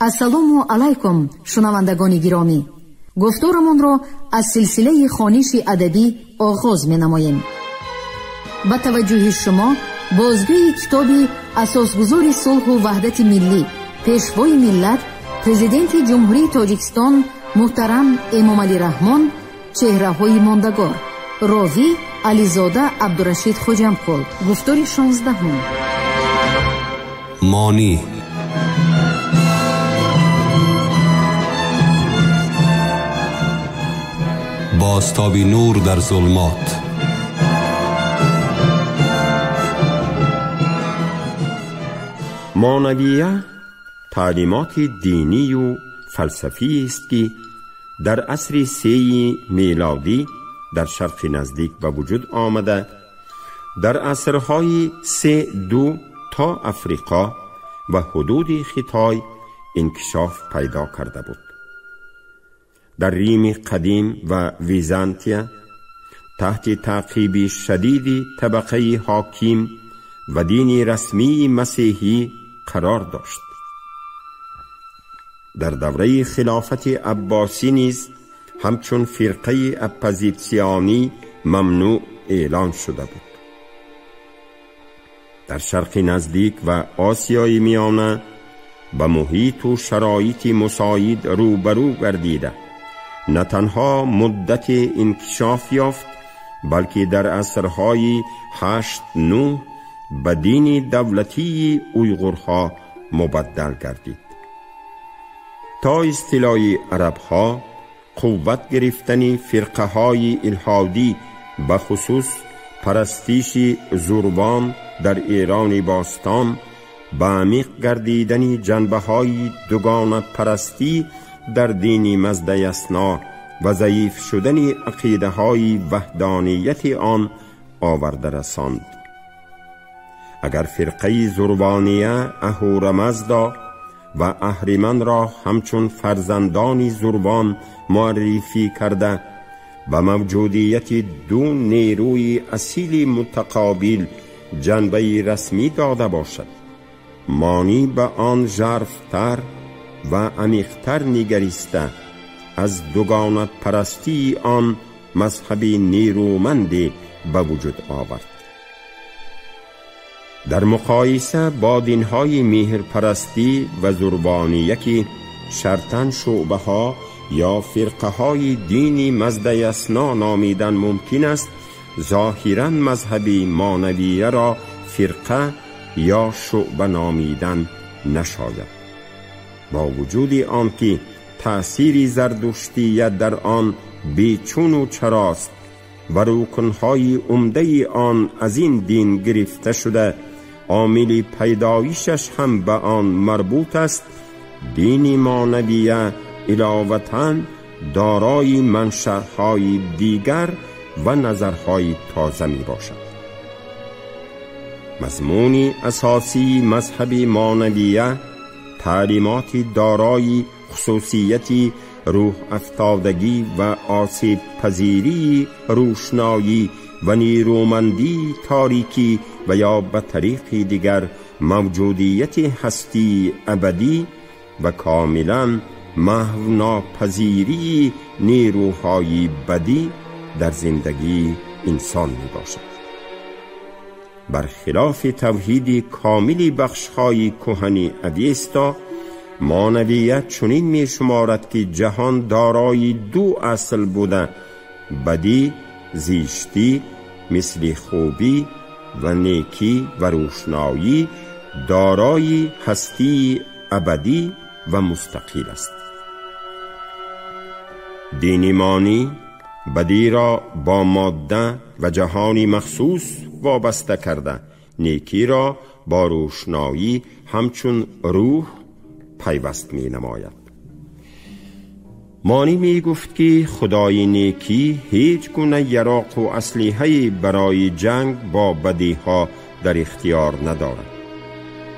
Ассалому алайкум, шунавандагони гиромӣ. Гуфторамонро аз силсилаи хониши адабӣ оғоз менамоем. Ба таваҷҷӯҳи шумо бозгӯи китоби асосгузори сулҳу ваҳдати миллӣ, пешвои миллат, президенти Ҷумҳурии Тоҷикистон муҳтарам Эмомалӣ Раҳмон «Чеҳраҳои мондагор». Ровӣ Ализода Абдурашид Хоҷамқул. Гуфтори 16. Монӣ. بازتابی نور در ظلمات. مانویه تعلیمات دینی و فلسفی است که در عصر 3 میلادی در شرق نزدیک به وجود آمده، در عصرهای 3-2 تا افریقا و حدود خطای انکشاف پیدا کرده بود. در ریم قدیم و ویزانتیا تحت تعقیب شدید طبقه حاکم و دین رسمی مسیحی قرار داشت. در دوره خلافت عباسی نیز همچون فرقه اپوزیسیونی ممنوع اعلان شده بود. در شرق نزدیک و آسیای میانه به محیط و شرایط مساعد روبرو گردیده، نه تنها مدت انکشاف یافت، بلکه در عصرهای 8-9 به دین دولتی اویغورها مبدل گردید. تا اصطلاح عربها قوت گرفتن فرقه های الحادی، به خصوص پرستش زربان در ایران باستان، به عمیق گردیدن جنبه های دوگانه پرستی در دین مزدیسنا و ضعیف شدن عقیده های وحدانیت آن آورده رساند. اگر فرقه زربانیه اهورامزدا و اهریمن را همچون فرزندان زربان معرفی کرده و موجودیت دو نیروی اصیل متقابل جنبه رسمی داده باشد، مانی به آن ژرف‌تر و عمیق‌تر نگریسته از دوگانه پرستی آن مذهب نیرومند به وجود آورد. در مقایسه با دینهای مهرپرستی و زربانیه که شرطاً شعبه ها یا فرقه های دینی مزدیسنا نامیدن ممکن است، ظاهراً مذهبی مانویه را فرقه یا شعبه نامیدن نشاید، با وجود آنکه تأثیر زردشتیه در آن بیچون و چراست و رکنهای عمده آن از این دین گرفته شده، عامل پیدایشش هم به آن مربوط است. دین مانویه علاوتاً دارای منشأهای دیگر و نظرهای تازه می باشد. مضمون اساسی مذهب مانویه تعلیمات دارای خصوصیت روح افتادگی و آسیب پذیری روشنایی و نیرومندی تاریکی و یا به طریق دیگر موجودیت هستی ابدی و کاملا محو ناپذیری نیروهای بدی در زندگی انسان می باشد. برخلاف توحید کامل بخش‌های کهن اوستا، مانویت چنین می شمارد که جهان دارای دو اصل بوده، بدی، زیشتی مثل خوبی و نیکی و روشنایی دارای هستی ابدی و مستقل است. دین مانی بدی را با ماده و جهانی مخصوص وابسته کرده، نیکی را با روشنایی همچون روح پیوست می نماید. مانی می گفت که خدای نیکی هیچ گونه یراق و اسلحه برای جنگ با بدیها در اختیار ندارد.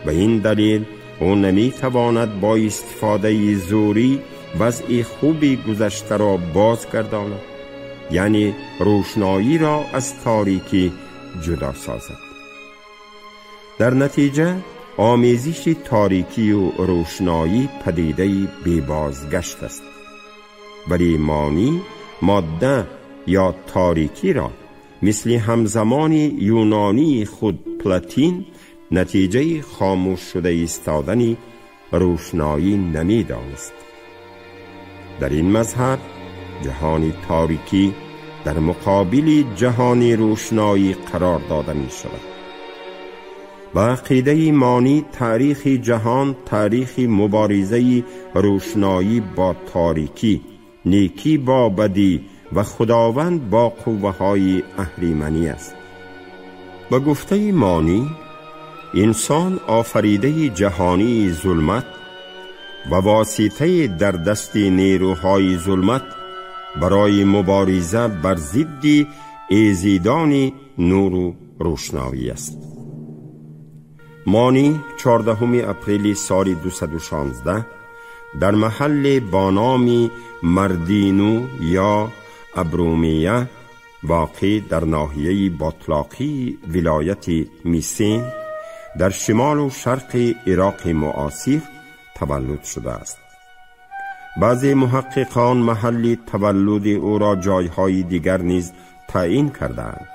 به این دلیل او نمی تواند با استفاده زوری وضع خوبی گذشته را بازگرداند، یعنی روشنایی را از تاریکی جدا سازد. در نتیجه آمیزش تاریکی و روشنایی پدیده بی بازگشت است. ولی مانی ماده یا تاریکی را مثل همزمان یونانی خود پلاتین نتیجه خاموش شده ایستادن روشنایی نمیدانست. در این مذهب جهان تاریکی در مقابل جهان روشنایی قرار داده می شود. با عقیده مانی تاریخ جهان تاریخ مبارزه روشنایی با تاریکی، نیکی با بدی و خداوند با قوه های اهریمنی است. با گفته مانی انسان آفریده جهانی ظلمت و واسطه در دست نیروهای ظلمت برای مبارزه بر ضد ایزیدان نور و روشنایی است. مانی 14 اپریل سال 216 در محل با نام مردینو یا ابرومیه واقع در ناحیه باطلاقی ولایت میسین در شمال و شرق عراق معاصر تولد شده است. بعضی محققان محل تولد او را جایهای دیگر نیز تعیین کردند.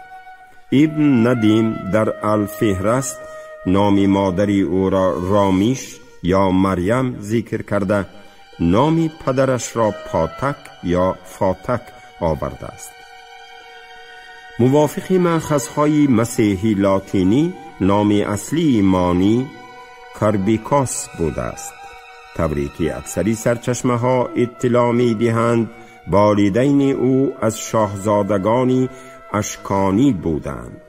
ابن ندیم در الفهرست نام مادری او را رامیش یا مریم ذکر کرده، نام پدرش را پاتک یا فاتک آورده است. موافق مأخذهای مسیحی لاتینی نام اصلی مانی کربیکاس بوده است. طوری که اکثری سرچشمه ها اطلاع می دهند والدین او از شاهزادگان اشکانی بودند.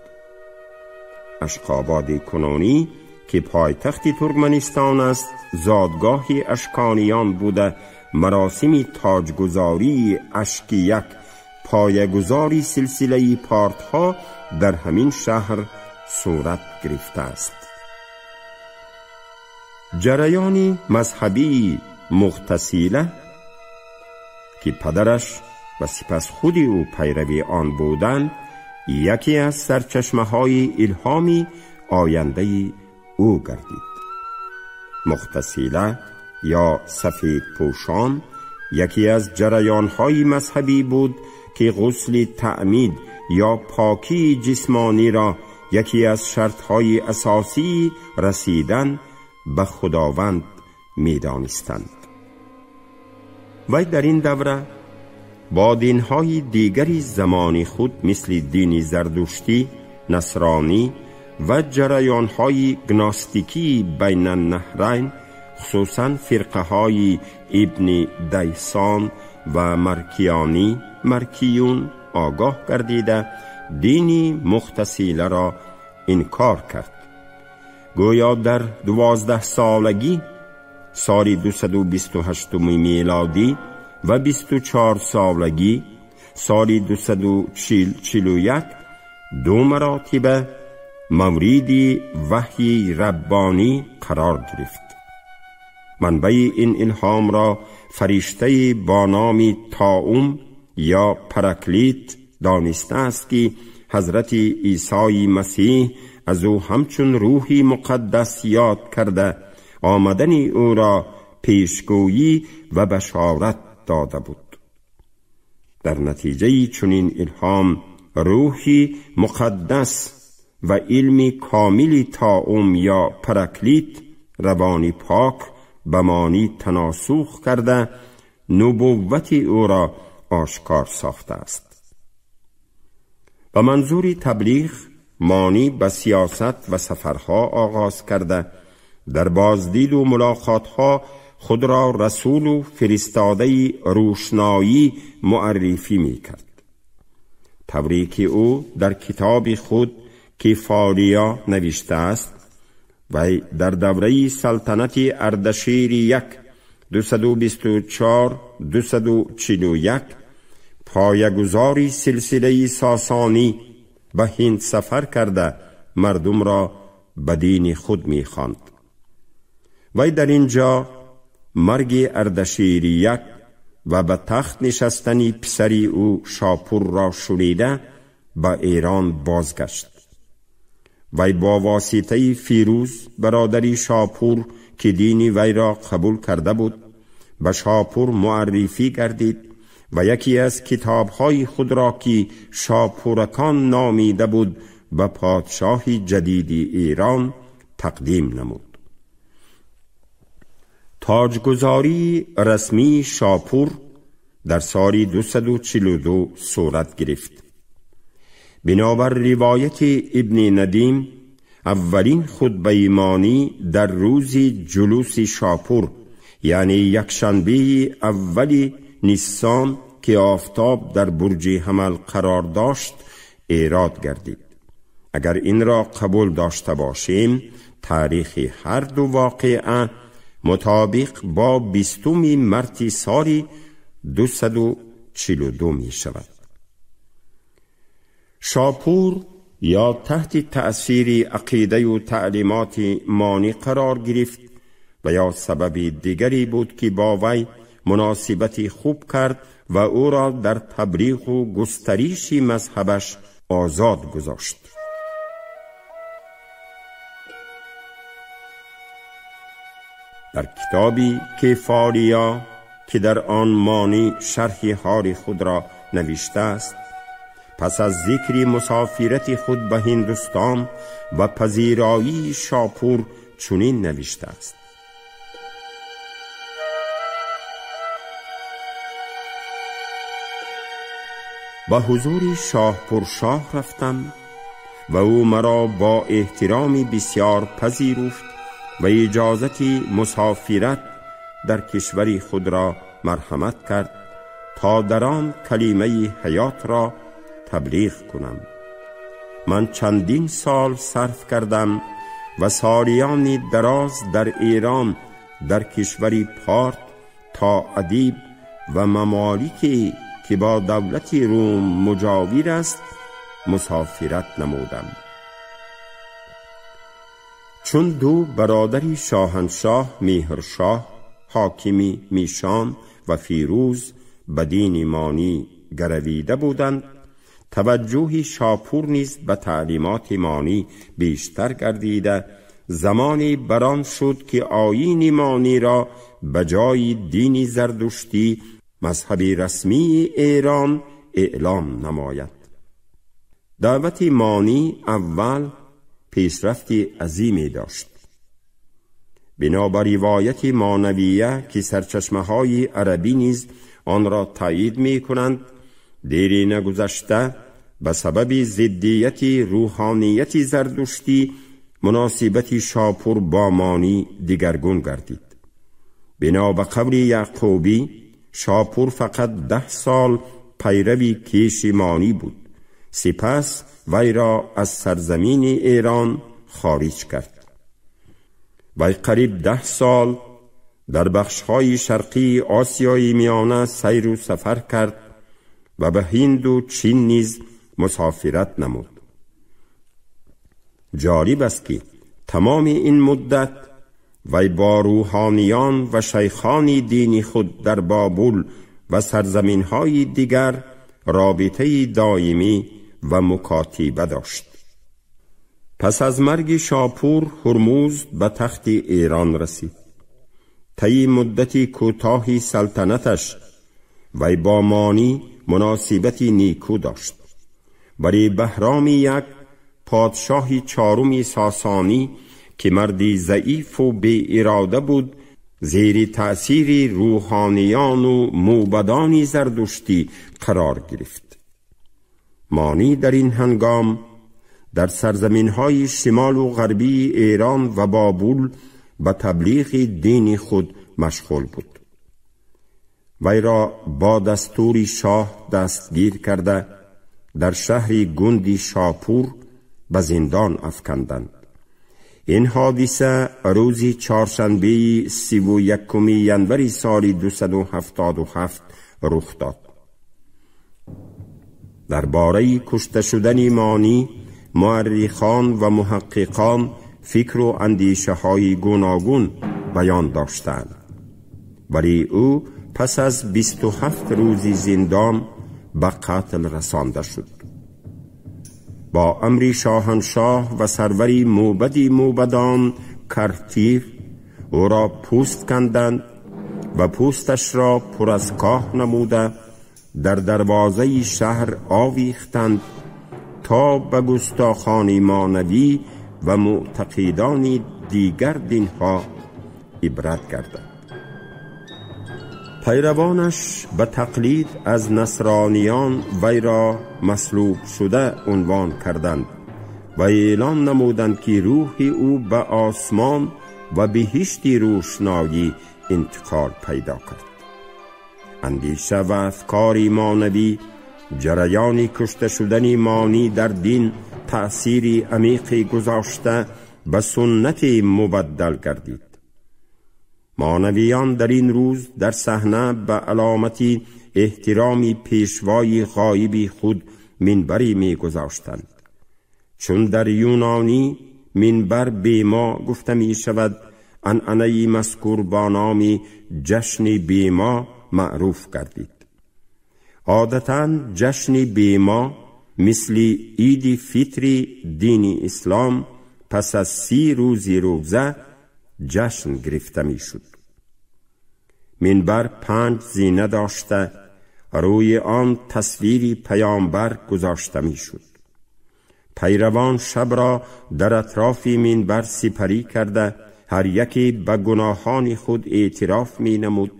اشکاباد کنونی که پایتخت ترکمنستان است زادگاه اشکانیان بوده. مراسم تاجگذاری اشکیک پایه‌گذاری سلسله پارتها در همین شهر صورت گرفته است. جریان مذهبی مغتسیله که پدرش و سپس خود او پیروی آن بودند یکی از سرچشمه های الهامی آینده او گردید. مغتسیله یا سفید پوشان یکی از جریان های مذهبی بود که غسل تعمید یا پاکی جسمانی را یکی از شرط های اساسی رسیدن به خداوند می دانستند. وی در این دوره با دینهای دیگری زمان خود مثل دین زردشتی، نصرانی و جریانهای گناستیکی بین النهرین، خصوصا فرقه های ابن دیسان و مرکیانی مرکیون آگاه گردیده دینی مغتسیله را انکار کرد. گویا در 12 سالگی سال 228 میلادی و 24 سالگی سال 241 دو مراتبه مورد وحی ربانی قرار گرفت. منبع این الهام را فرشته با نام طاعون یا پراکلیت دانسته است که حضرت عیسی مسیح از او همچون روحی مقدس یاد کرده آمدن او را پیشگویی و بشارت داده بود. در نتیجه چنین الهام روحی مقدس و علم کامل طاعون یا پراکلیت روانی پاک به مانی تناسخ کرده نبوت او را آشکار ساخته است. به منظور تبلیغ مانی به سیاست و سفرها آغاز کرده در بازدید و ملاقاتها خود را رسول و فرستاده روشنایی معرفی می کرد. طوری که او در کتاب خود که فالیا نوشته است و در دوره سلطنت اردشیر یک 224 241 پایه‌گذاری سلسله ساسانی به هند سفر کرده مردم را به دین خود می‌خواند. وی در اینجا مرگ اردشیر یک و به تخت نشستن پسری او شاپور را شنیده به ایران بازگشت. وی با واسطه فیروز برادری شاپور که دین وی را قبول کرده بود به شاپور معرفی گردید و یکی از کتابهای خود را که شاپورکان نامیده بود به پادشاه جدید ایران تقدیم نمود. تاجگذاری رسمی شاپور در سال 242 صورت گرفت. بنابر روایت ابن ندیم اولین خطبه مانی در روز جلوس شاپور، یعنی یکشنبه اول نیسان که آفتاب در برج حمل قرار داشت ایراد گردید. اگر این را قبول داشته باشیم تاریخ هر دو واقعه مطابق با 20 مارس سال 242 می شود. شاپور یا تحت تأثیر عقیده و تعلیمات مانی قرار گرفت و یا سبب دیگری بود که با وی مناسبت خوب کرد و او را در تبلیغ و گسترش مذهبش آزاد گذاشت. در کتابی کفاریا که در آن مانی شرح حال خود را نوشته است، پس از ذکر مسافرت خود به هندوستان و پذیرایی شاپور چنین نوشته است: به حضور شاه پرشاه رفتم و او مرا با احترامی بسیار پذیرفت و اجازت مسافرت در کشور خود را مرحمت کرد تا در آن کلمه حیات را تبلیغ کنم. من چندین سال صرف کردم و سالیان دراز در ایران در کشور پارت تا ادیب و ممالکی که با دولت روم مجاور است مسافرت نمودم. چون دو برادر شاهنشاه مهرشاه حاکمی میشان و فیروز به دین مانی گرویده بودند، توجه شاپور نیز به تعلیمات مانی بیشتر گردیده زمانی بران شد که آیین مانی را به جای دین زردشتی مذهب رسمی ایران اعلام نماید. دعوت مانی اول پیشرفت عظیمی داشت. بنابر روایت مانویه که سرچشمه های عربی نیز آن را تایید می کنند، دیری نگذشته به سبب ضدیت روحانیت زردشتی مناسبت شاپور با مانی دیگرگون گردید. بنا به قول یعقوبی شاپور فقط 10 سال پیروی کیش مانی بود، سپس وی را از سرزمین ایران خارج کرد. وی قریب 10 سال در بخش‌های شرقی آسیای میانه سیر و سفر کرد و به هند و چین نیز مسافرت نمود. جالب است که تمام این مدت وی با روحانیان و شیخان دینی خود در بابل و سرزمین‌های دیگر رابطه دائمی و مکاتبه داشت. پس از مرگ شاپور هرمز به تخت ایران رسید. طی مدتی کوتاهی سلطنتش وی با مانی مناسبت نیکو داشت. ولی بهرام یک پادشاه چهارم ساسانی که مردی ضعیف و بی اراده بود، زیر تأثیر روحانیان و موبدان زردشتی قرار گرفت. مانی در این هنگام در سرزمین‌های شمال و غربی ایران و بابل به تبلیغ دین خود مشغول بود. وی را با دستور شاه دستگیر کرده در شهر گوندی شاپور به زندان افکندند. این حادثه روز چهارشنبه 31 ینور سال 277 رخ داد. درباره کشته شدن مانی مورخان و محققان فکر و اندیشه های گوناگون بیان داشتند، ولی او پس از 27 روز زندان به قتل رسانده شد. با امری شاهنشاه و سروری موبدی موبدان کرتیر او را پوست کندند و پوستش را پر از کاه نموده در دروازه شهر آویختند تا به گستاخان مانوی و معتقدان دیگر دینها عبرت گردد. پیروانش به تقلید از نصرانیان وی را مصلوب شده عنوان کردند و اعلام نمودند که روح او به آسمان و بهشت روشنایی انتقال پیدا کرد. اندیشه و افکار مانوی، جریان کشته شدن مانی در دین تأثیر عمیقی گذاشته به سنت مبدل گردید. مانویان در این روز در صحنه به علامت احترام پیشوای غایب خود منبری می گذاشتند. چون در یونانی منبر بیما گفته می شود، عنعنه مذکور با نام جشن بیما معروف گردید. عادتاً جشن بیما مثل عید فطر دین اسلام پس از 30 روز روزه جشن گرفته می شد. منبر 5 زینه داشته، روی آن تصویر پیامبر گذاشته می شد. پیروان شب را در اطراف منبر سپری کرده، هر یکی به گناهان خود اعتراف می نمود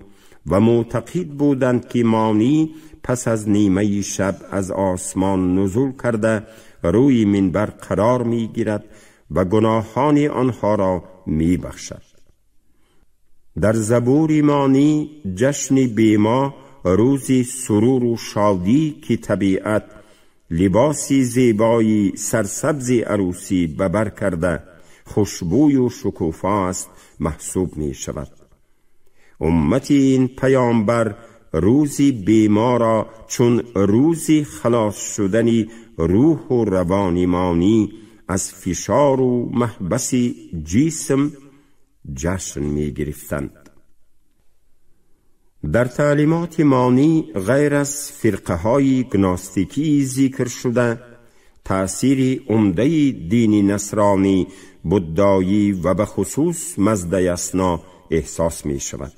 و معتقد بودند که مانی پس از نیمه شب از آسمان نزول کرده روی منبر قرار می گیرد و گناهان آنها را می بخشد. در زبور مانی جشن بیما روزی سرور و شادی که طبیعت لباسی زیبایی سرسبز عروسی ببر کرده خوشبوی و شکوفا است محسوب می شود. امت این پیامبر روزی بیما را چون روزی خلاص شدن روح و روان مانی از فشار و محبس جسم جشن می گرفتند. در تعلیمات مانی غیر از فرقه های گناستیکی ذکر شده، تأثیر عمده دین نصرانی، بودایی و به خصوص مزدیسنا احساس می شود.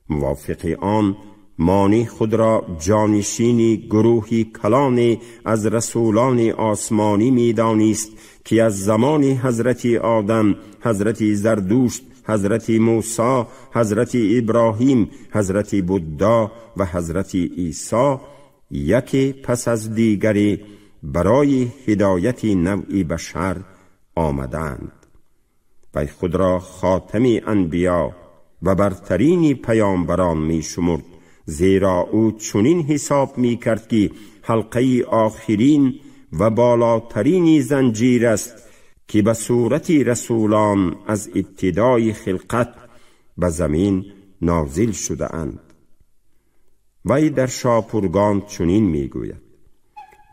موافق آن مانی خود را جانشین گروهی کلان از رسولان آسمانی می دانست که از زمان حضرت آدم، حضرت زردشت، حضرت موسی، حضرت ابراهیم، حضرت بودا و حضرت عیسی یکی پس از دیگری برای هدایت نوع بشر آمدند و خود را خاتم انبیا و برترین پیامبران می شمرد، زیرا او چنین حساب می کرد که حلقه آخرین و بالاترین زنجیر است که به صورت رسولان از ابتدای خلقت به زمین نازل شده اند. وی در شاپورگان چنین می گوید: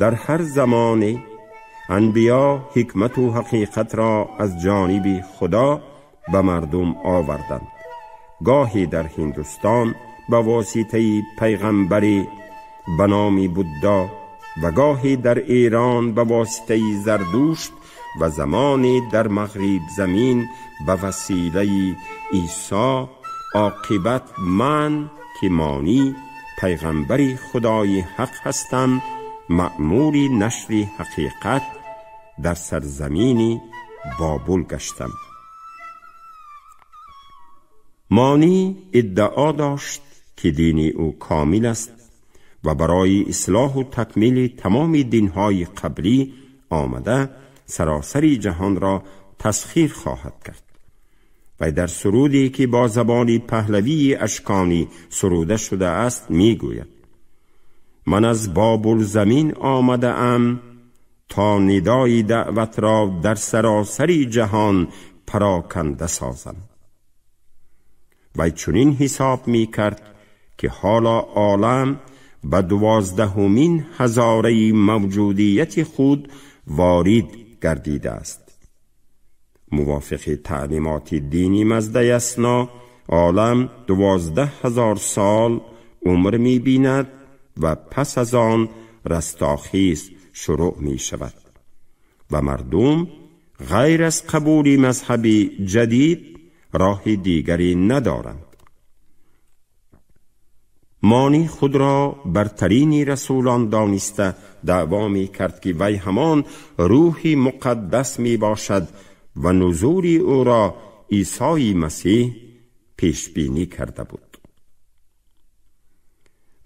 در هر زمان انبیا حکمت و حقیقت را از جانب خدا به مردم آوردند. گاهی در هندوستان به واسطه پیغمبری به نام بودا و گاهی در ایران به واسطه زردشت و زمانی در مغرب زمین به وسیله عیسی. عاقبت من که مانی پیغمبری خدای حق هستم، مأمور نشر حقیقت در سرزمین بابل گشتم. مانی ادعا داشت که دین او کامل است و برای اصلاح و تکمیل تمام دینهای قبلی آمده سراسر جهان را تسخیر خواهد کرد. و در سرودی که با زبان پهلوی اشکانی سروده شده است می گوید: من از بابل زمین آمده ام تا ندای دعوت را در سراسر جهان پراکنده سازم. و چنین حساب می کرد که حالا عالم به 12مین هزاره موجودیت خود وارد گردیده است. موافق تعلیمات دینی مزدیسنا عالم 12,000 سال عمر می بیند و پس از آن رستاخیز شروع می شود و مردم غیر از قبول مذهبی جدید راه دیگری ندارند. مانی خود را برترین رسولان دانسته دعوا می کرد که وی همان روح مقدس می باشد و نزول او را عیسی مسیح پیش بینی کرده بود.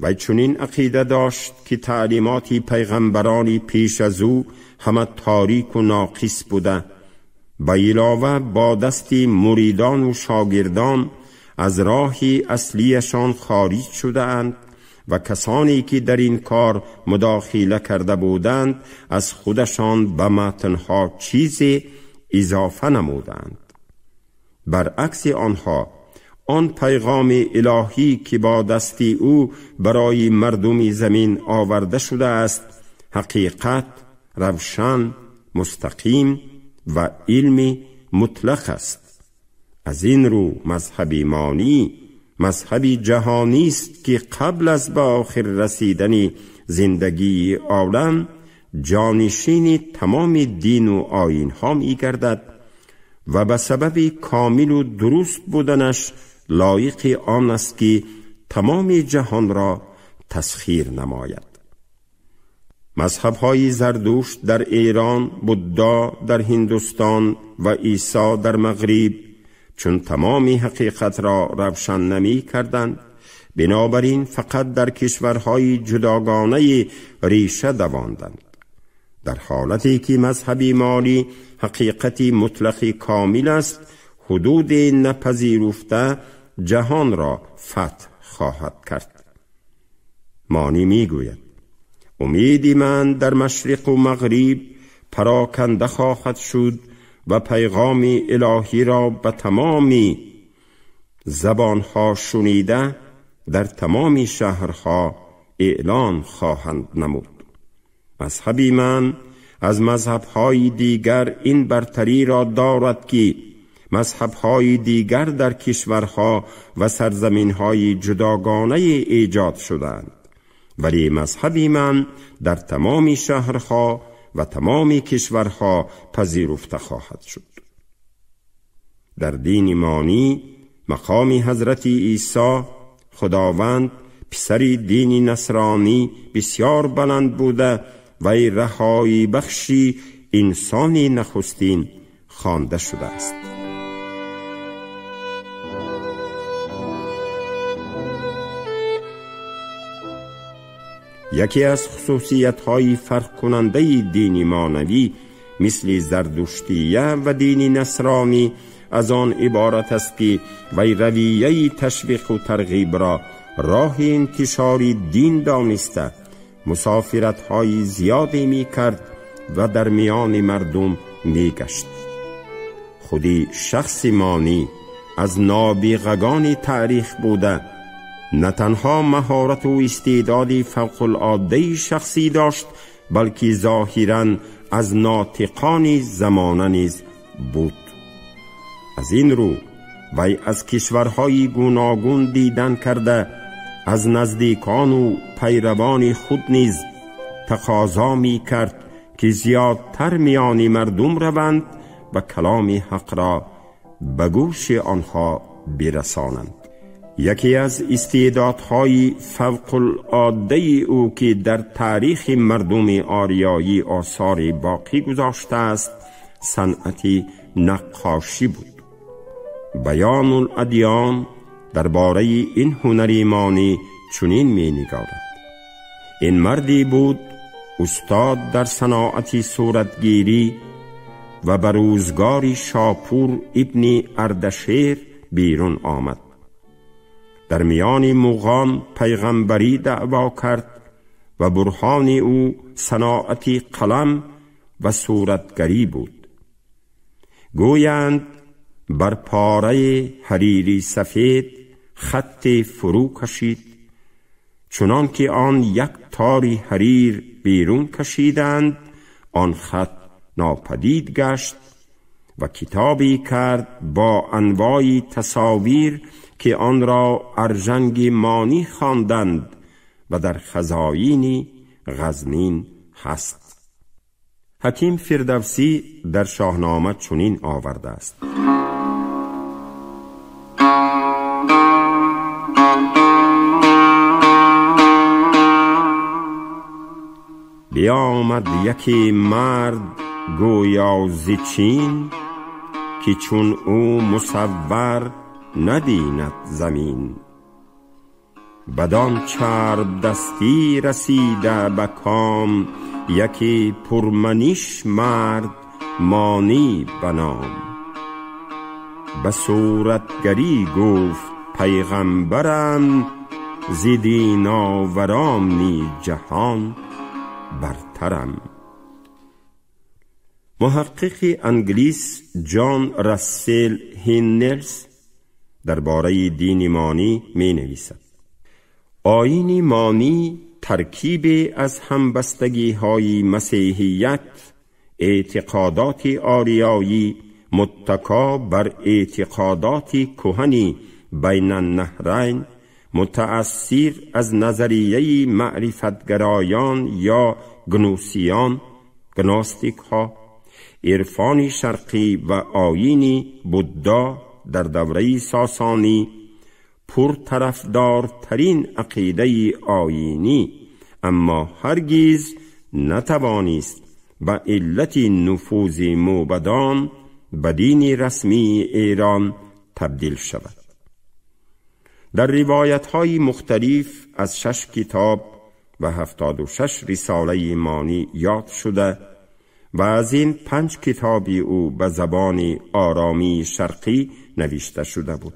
وی چنین عقیده داشت که تعلیمات پیغمبران پیش از او همه تاریک و ناقص بوده، به علاوه با دست مریدان و شاگردان از راه اصلیشان خارج شده اند و کسانی که در این کار مداخله کرده بودند از خودشان به متنها چیزی اضافه نمودند. برعکس آنها، آن پیغام الهی که با دست او برای مردم زمین آورده شده است، حقیقت، روشن، مستقیم و علم مطلق است. از این رو مذهب مانی مذهب جهانی است که قبل از به آخر رسیدن زندگی عالم جانشین تمام دین و آیین ها می گردد و به سبب کامل و درست بودنش لایق آن است که تمام جهان را تسخیر نماید. مذهب های زردشت در ایران، بودا در هندوستان و عیسی در مغرب چون تمام حقیقت را روشن نمی کردند، بنابراین فقط در کشورهای جداگانه ریشه دواندند. در حالتی که مذهب مانی حقیقتی مطلق کامل است، حدود نپذیرفته جهان را فتح خواهد کرد. مانی می گوید امید من در مشرق و مغرب پراکنده خواهد شد و پیغام الهی را به تمام زبانها شنیده در تمام شهرها اعلان خواهند نمود. مذهب من از مذهبهای دیگر این برتری را دارد که مذهبهای دیگر در کشورها و سرزمینهای جداگانه ایجاد شدند، ولی مذهب من در تمام شهرها و تمام کشورها پذیرفته خواهد شد. در دین مانی مقام حضرت عیسی خداوند پسر دین نصرانی بسیار بلند بوده و رهایی بخشی انسانی نخستین خوانده شده است. یکی از خصوصیت‌های فرق کننده دین مانوی مثل زردشتیه و دین نصرانی از آن عبارت است که وی رویه تشویق و ترغیب را راه انتشار دین دانسته مسافرت‌های زیادی می‌کرد و در میان مردم می‌گشت. خودی شخص مانی از نابغگان تاریخ بوده، نه تنها مهارت و استعداد فوق العاده شخصی داشت، بلکه ظاهراً از ناطقان زمانه نیز بود. از این رو وی از کشورهای گوناگون دیدن کرده، از نزدیکان و پیروان خود نیز تقاضا می کرد که زیادتر میان مردم روند و کلام حق را به گوش آنها برسانند. یکی از استعدادهای فوق العاده او که در تاریخ مردم آریایی آثار باقی گذاشته است، صنعت نقاشی بود. بیان الادیان درباره این هنر مانی چنین می نگارد: این مردی بود استاد در صنعت صورتگیری و به روزگار شاپور ابن اردشیر بیرون آمد. در میان مغان پیغمبری دعوا کرد و برهان او صناعت قلم و صورتگری بود. گویند بر پاره حریری سفید خط فرو کشید، چنان که آن یک تاری حریر بیرون کشیدند، آن خط ناپدید گشت و کتابی کرد با انواع تصاویر که آن را ارژنگ مانی خواندند و در خزاین غزنین هست. حکیم فردوسی در شاهنامه چنین آورده است: بیامد یکی مرد گویا ز چین، که چون او مصور ندیند زمین. بدان چرب دستی رسیده به کام، یکی پرمنش مرد مانی بنام. به صورتگری گفت پیغمبرم، ز دین آوران جهان برترم. محقق انگلیس جان راسل هینلز درباره دین مانی می نویسد: آیین مانی ترکیب از همبستگی های مسیحیت، اعتقادات آریایی متکا بر اعتقادات کهنی بین النهرین، متأثر از نظریه معرفتگرایان یا گنوسیان، گناستیک ها، عرفان شرقی و آیین بودا در دوره ساسانی، پرطرفدارترین عقیده آیینی، اما هرگز نتوانست به علت نفوذ موبدان به دین رسمی ایران تبدیل شود. در روایت‌های مختلف از 6 کتاب و 76 رساله مانی یاد شده و از این 5 کتاب او به زبان آرامی شرقی نوشته شده بود.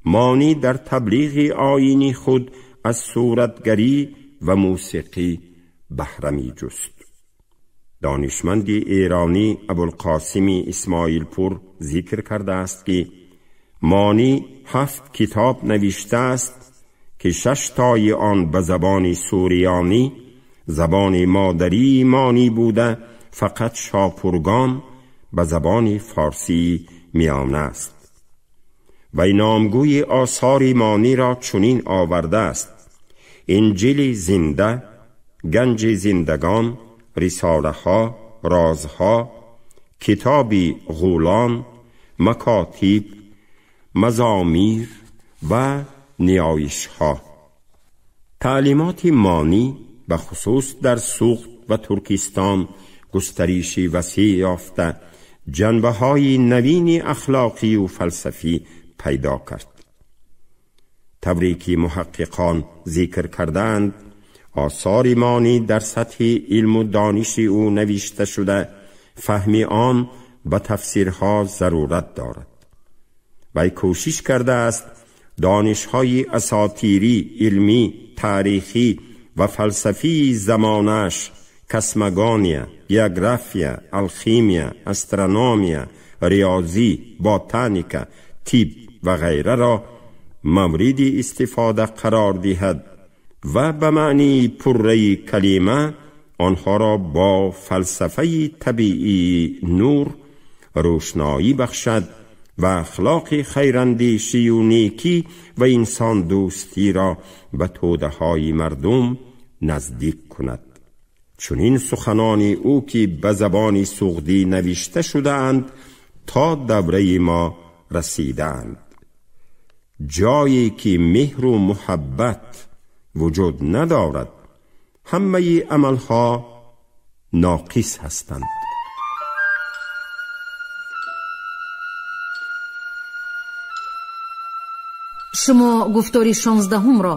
مانی در تبلیغ آیین خود از صورتگری و موسیقی بهره می‌جست. دانشمند ایرانی ابوالقاسم اسماعیل پور ذکر کرده است که مانی 7 کتاب نوشته است که 6 تای آن به زبان سوریانی، زبان مادری مانی بوده، فقط شاپورگان به زبان فارسی میانه است. و نامگوی آثار مانی را چنین آورده است: انجیل زنده، گنج زندگان، رساله ها، رازها، کتاب غولان، مکاتیب، مزامیر و نیایش ها. تعلیمات مانی به خصوص در سوخت و ترکستان گسترش وسیع یافته، جنبه های نوین اخلاقی و فلسفی پیدا کرد. طوری که محققان ذکر کردند، آثار مانی در سطح علم و دانش او نوشته شده، فهم آن به تفسیرها ضرورت دارد. وی کوشش کرده است دانش‌های اساطیری، علمی، تاریخی و فلسفی زمانش، کسمگانیا، گیوگرافیا، الخیمیا، استرونومیا، ریاضی، بوتانیکا، طب و غیره را مورد استفاده قرار دهد و به معنی پره کلمه آنها را با فلسفه طبیعی نور روشنایی بخشد و اخلاق خیراندیشی و نیکی و انسان دوستی را به توده های مردم نزدیک کند. چنین سخنان او که به زبان سغدی نوشته شده‌اند تا دوره ما رسیدند. جایی که مهر و محبت وجود ندارد، همه عملها ناقص هستند. Шумо гуфтори 16-ро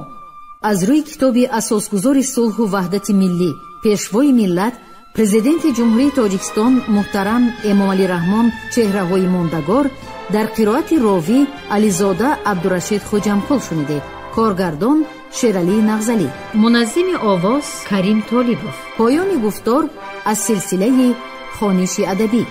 аз рӯи китоби асосгузори сулҳу ваҳдати миллӣ, пешвои миллат, президенти Ҷумҳурии Тоҷикистон муҳтарам Эмомалӣ Раҳмон чеҳраҳои мондагор дар қироати ровӣ Ализода Абдурашид Хоҷамкул шунидед. Коргардон Шералӣ Нағзалӣ, муназзими овоз Карим Толибов. Поёни гуфтор аз силсилаи хониши адабӣ.